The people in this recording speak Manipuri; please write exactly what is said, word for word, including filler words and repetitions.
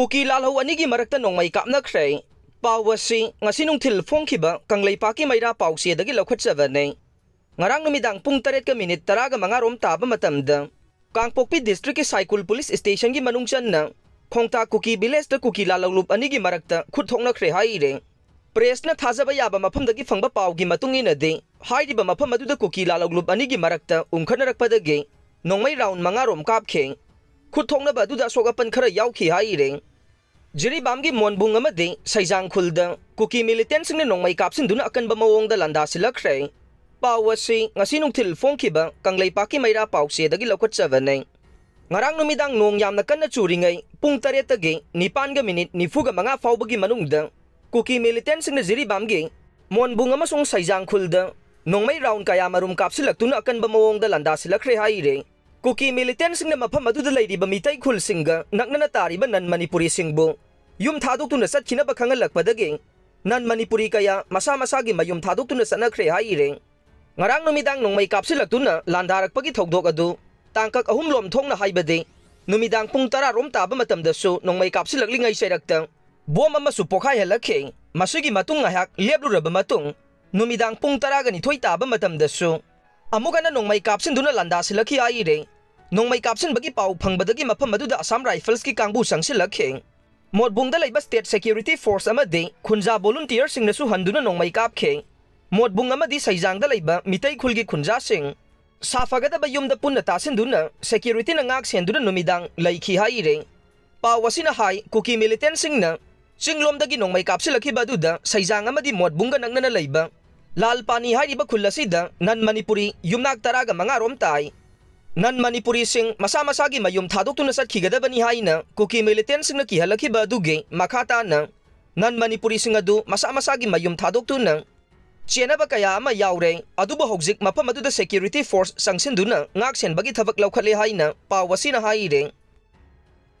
ꯀꯨꯀꯤ ꯂꯥꯜꯍꯧ ꯑꯅꯤꯒꯤ ꯃꯔꯛꯇ ꯅꯣꯡꯃꯩ ꯀꯥꯞꯅꯈ꯭ꯔꯦ꯫ ꯄꯥꯎ ꯑꯁꯤ ꯉꯁꯤ ꯅꯨꯡꯊꯤꯜ ꯐꯣꯡꯈꯤꯕ ꯀꯪꯂꯩꯄꯥꯛꯀꯤ ꯃꯩꯔꯥ ꯄꯥꯎꯆꯦꯗꯒꯤ ꯂꯧꯈꯠꯆꯕꯅꯦ꯫ ꯉꯔꯥꯡ ꯅꯨꯃꯤꯗꯥꯡ ꯄꯨꯡ ꯇꯔꯦꯠꯀ ꯃꯤꯅꯤꯠ ꯇꯔꯥꯒ ꯃꯉꯥ ꯔꯣꯝ ꯇꯥꯕ ꯃꯇꯝꯗ ꯀꯥꯡꯄꯣꯛꯄꯤ ꯗꯤꯁꯇ꯭ꯔꯤꯛꯀꯤ ꯁꯥꯏꯀꯨꯜ ꯄꯨꯂꯤꯁ ꯁ꯭ꯇꯦꯁꯟꯒꯤ ꯃꯅꯨꯡ ꯆꯟꯅ ꯈꯣꯡꯇꯥ ꯀꯨꯀꯤ ꯚꯤꯂꯦꯖꯇ ꯀꯨꯀꯤ ꯂꯥꯜꯍꯧꯂꯨꯞ ꯑꯅꯤꯒꯤ ꯃꯔꯛꯇ ꯈꯨꯠ ꯊꯣꯛꯅꯈ꯭ꯔꯦ ꯍꯥꯏꯔꯦ꯫ ꯄ꯭ꯔꯦꯁꯅ ꯊꯥꯖꯕ ꯌꯥꯕ ꯃꯐꯝꯗꯒꯤ ꯐꯪꯕ ꯄꯥꯎꯒꯤ ꯃꯇꯨꯡ ꯏꯟꯅꯗꯤ, ꯍꯥꯏꯔꯤꯕ ꯃꯐꯝ ꯑꯗꯨꯗ ꯀꯨꯀꯤ ꯂꯥꯜꯍꯧꯂꯨꯞ ꯑꯅꯤꯒꯤ ꯃꯔꯛꯇ ꯎꯪꯈꯠꯅꯔꯛꯄꯗꯒꯤ ꯅꯣꯡꯃꯩ ꯔꯥꯎꯟ ꯃꯉꯥ ꯔꯣꯝ ꯀꯥꯞꯈꯤ꯫ ꯈꯨꯠ ꯊꯣꯛꯅꯕ ꯑꯗꯨꯗ ꯑꯁꯣꯛ ꯑꯄꯟ ꯈꯔ ꯌꯥꯎꯈꯤ ꯍꯥꯏꯔꯦ꯫ ꯖꯤꯔꯤꯕꯥꯝꯒꯤ ꯃꯣꯟꯕꯨꯡ ꯑꯃꯗꯤ ꯁꯩꯖꯥꯡ ꯈꯨꯜꯗ ꯀꯨꯀꯤ ꯃꯤꯂꯤꯇꯦꯟꯁꯤꯡꯅ ꯅꯣꯡꯃꯩ ꯀꯥꯞꯁꯤꯟꯗꯨꯅ ꯑꯀꯟꯕ ꯃꯑꯣꯡꯗ ꯂꯥꯟꯗꯥꯁꯤꯜꯂꯛꯈ꯭ꯔꯦ꯫ ꯄꯥꯎ ꯑꯁꯤ ꯉꯁꯤ ꯅꯨꯡꯊꯤꯜ ꯐꯣꯡꯈꯤꯕ ꯀꯪꯂꯩꯄꯥꯛꯀꯤ ꯃꯩꯔꯥ ꯄꯥꯎꯆꯦꯗꯒꯤ ꯂꯧꯈꯠꯆꯕꯅꯦ꯫ ꯉꯔꯥꯡ ꯅꯨꯃꯤꯗꯥꯡ ꯅꯣꯡ ꯌꯥꯝꯅ ꯀꯟꯅ ꯆꯨꯔꯤꯉꯩ ꯄꯨꯡ ꯇꯔꯦꯠꯇꯒꯤ ꯅꯤꯄꯥꯟꯒ ꯃꯤꯅꯤꯠ ꯅꯤꯐꯨꯒ ꯃꯉꯥ ꯐꯥꯎꯕꯒꯤ ꯃꯅꯨꯡꯗ ꯀꯨꯀꯤ ꯃꯤꯂꯤꯇꯦꯟꯁꯤꯡꯅ ꯖꯤꯔꯤꯕꯥꯝꯒꯤ ꯃꯣꯟꯕꯨꯡ ꯑꯃꯁꯨꯡ ꯁꯩꯖꯥꯡ ꯈꯨꯜꯗ ꯅꯣꯡꯃꯩ ꯔꯥꯎꯟ ꯀꯌꯥ ꯃꯔꯨꯝ ꯀꯥꯞꯁꯤꯜꯂꯛꯇꯨꯅ ꯑꯀꯟꯕ ꯃꯑꯣꯡꯗ ꯂꯥꯟꯗꯥꯁꯤꯜꯂꯛꯈ꯭ꯔꯦ ꯍꯥꯏꯔꯦ꯫ ꯀꯨꯀꯤ ꯃꯤꯂꯤꯇꯦꯟꯁꯤꯡꯅ ꯃꯐꯝ ꯑꯗꯨꯗ ꯂꯩꯔꯤꯕ ꯃꯤꯇꯩ ꯈꯨꯜꯁꯤꯡꯒ ꯅꯛꯅꯅ ꯇꯥꯔꯤꯕ ꯅꯟ ꯃꯅꯤꯄꯨꯔꯤꯁꯤꯡꯕꯨ ꯌꯨꯝ ꯊꯥꯗꯣꯛꯇꯨꯅ ꯆꯠꯈꯤꯅꯕ ꯈꯪꯍꯜꯂꯛꯄꯗꯒꯤ ꯅꯟ ꯃꯅꯤꯄꯨꯔꯤ ꯀꯌꯥ ꯃꯁꯥ ꯃꯁꯥꯒꯤ ꯃꯌꯨꯝ ꯊꯥꯗꯣꯛꯇꯨꯅ ꯆꯠꯅꯈ꯭ꯔꯦ ꯍꯥꯏꯔꯦ꯫ ꯉꯔꯥꯡ ꯅꯨꯃꯤꯗꯥꯡ ꯅꯣꯡꯃꯩ ꯀꯥꯞꯁꯤꯜꯂꯛꯇꯨꯅ ꯂꯥꯟꯗꯥꯔꯛꯄꯒꯤ ꯊꯧꯗꯣꯛ ꯑꯗꯨ ꯇꯥꯡꯀꯛ ꯑꯍꯨꯝ ꯂꯣꯝ ꯊꯣꯛꯅ, ꯍꯥꯏꯕꯗꯤ ꯅꯨꯃꯤꯗꯥꯡ ꯄꯨꯡ ꯇꯔꯥ ꯔꯣꯝ ꯇꯥꯕ ꯃꯇꯝꯗꯁꯨ ꯅꯣꯡꯃꯩ ꯀꯥꯞꯁꯤꯜꯂꯛꯂꯤꯉꯩ ꯆꯩꯔꯛꯇ ꯕꯣꯝ ꯑꯃꯁꯨ ꯄꯣꯈꯥꯏꯍꯜꯂꯛꯈꯤ꯫ ꯃꯁꯤꯒꯤ ꯃꯇꯨꯡ ꯉꯥꯏꯍꯥꯛ ꯂꯦꯞꯂꯨꯔꯕ ꯃꯇꯨꯡ, ꯅꯨꯃꯤꯗꯥꯡ ꯄꯨꯡ ꯇꯔꯥꯒ ꯅꯤꯊꯣꯏ ꯇꯥꯕ ꯃꯇꯝꯗꯁꯨ ꯑꯃꯨꯛ ꯍꯟꯅ ꯅꯣꯡꯃꯩ ꯀꯥꯞꯁꯤꯟꯗꯨꯅ ꯂꯥꯟꯗꯥꯁꯤꯜꯂꯛꯈꯤ ꯍꯥꯏꯔꯦ꯫ ꯅꯣꯡꯃꯩ ꯀꯥꯞꯁꯤꯟꯕꯒꯤ ꯄꯥꯎ ꯐꯪꯕꯗꯒꯤ ꯃꯐꯝ ꯑꯗꯨꯗ ꯑꯁꯥꯝ ꯔꯥꯏꯐꯜꯁꯀꯤ ꯀꯥꯡꯕꯨ ꯆꯪꯁꯤꯜꯂꯛꯈꯤ꯫ ꯃꯣꯠꯕꯨꯡꯗ ꯂꯩꯕ ꯁ꯭ꯇꯦꯠ ꯁꯦꯀ꯭ꯌꯨꯔꯤꯇꯤ ꯐꯣꯔꯁ ꯑꯃꯗꯤ ꯈꯨꯟꯖꯥ ꯚꯣꯂꯨꯟꯇꯤꯌꯔꯁꯤꯡꯅꯁꯨ ꯍꯟꯗꯨꯅ ꯅꯣꯡꯃꯩ ꯀꯥꯞꯈꯤ꯫ ꯃꯣꯠꯕꯨꯡ ꯑꯃꯗꯤ ꯁꯩꯖꯥꯡꯗ ꯂꯩꯕ ꯃꯤꯇꯩ ꯈꯨꯜꯒꯤ ꯈꯨꯟꯖꯥꯁꯤꯡ ꯁꯥꯐꯒꯗꯕ ꯌꯨꯝꯗ ꯄꯨꯟꯅ ꯇꯥꯁꯤꯟꯗꯨꯅ ꯁꯦꯀ꯭ꯌꯨꯔꯤꯇꯤꯅ ꯉꯥꯛ ꯁꯦꯟꯗꯨꯅ ꯅꯨꯃꯤꯗꯥꯡ ꯂꯩꯈꯤ ꯍꯥꯏꯔꯦ꯫ ꯄꯥꯎ ꯑꯁꯤꯅ ꯍꯥꯏ, ꯀꯨꯀꯤ ꯃꯤꯂꯤꯇꯦꯟꯁꯤꯡꯅ ꯆꯤꯡꯂꯣꯝꯗꯒꯤ ꯅꯣꯡꯃꯩ ꯀꯥꯞꯁꯤꯜꯂꯛꯈꯤꯕ ꯑꯗꯨꯗ ꯁꯩꯖꯥꯡ ꯑꯃꯗꯤ ꯃꯣꯠꯕꯨꯡꯒ ꯅꯛꯅꯅ ꯂꯩꯕ ꯂꯥꯜ ꯄꯥꯅꯤ ꯍꯥꯏꯔꯤꯕ ꯈꯨꯜ ꯑꯁꯤꯗ ꯅꯟ ꯃꯅꯤꯄꯨꯔꯤ ꯌꯨꯝꯅꯥꯛ ꯇꯔꯥꯒ ꯃꯉꯥ ꯔꯣꯝ ꯇꯥꯏ꯫ ꯅꯟ ꯃꯅꯤꯄꯨꯔꯤꯁꯤꯡ ꯃꯁꯥ ꯃꯁꯥꯒꯤ ꯃꯌꯨꯝ ꯊꯥꯗꯣꯛꯇꯨꯅ ꯆꯠꯈꯤꯒꯗꯕꯅꯤ ꯍꯥꯏꯅ ꯀꯨꯀꯤ ꯃꯤꯂꯤꯇꯦꯟꯁꯤꯡꯅ ꯀꯤꯍꯜꯂꯛꯈꯤꯕ ꯑꯗꯨꯒꯤ ꯃꯈꯥ ꯇꯥꯅ ꯅꯟ ꯃꯅꯤꯄꯨꯔꯤꯁꯤꯡ ꯑꯗꯨ ꯃꯁꯥ ꯃꯁꯥꯒꯤ ꯃꯌꯨꯝ ꯊꯥꯗꯣꯛꯇꯨꯅ ꯆꯦꯟꯅꯕ ꯀꯌꯥ ꯑꯃ ꯌꯥꯎꯔꯦ꯫ ꯑꯗꯨꯕꯨ ꯍꯧꯖꯤꯛ ꯃꯐꯝ ꯑꯗꯨꯗ ꯁꯦꯀ꯭ꯌꯨꯔꯤꯇꯤ ꯐꯣꯔꯁ ꯆꯪꯁꯤꯟꯗꯨꯅ ꯉꯥꯛ ꯁꯦꯟꯕꯒꯤ ꯊꯕꯛ ꯂꯧꯈꯠꯂꯦ ꯍꯥꯏꯅ ꯄꯥꯎ ꯑꯁꯤꯅ ꯍꯥꯏꯔꯦ꯫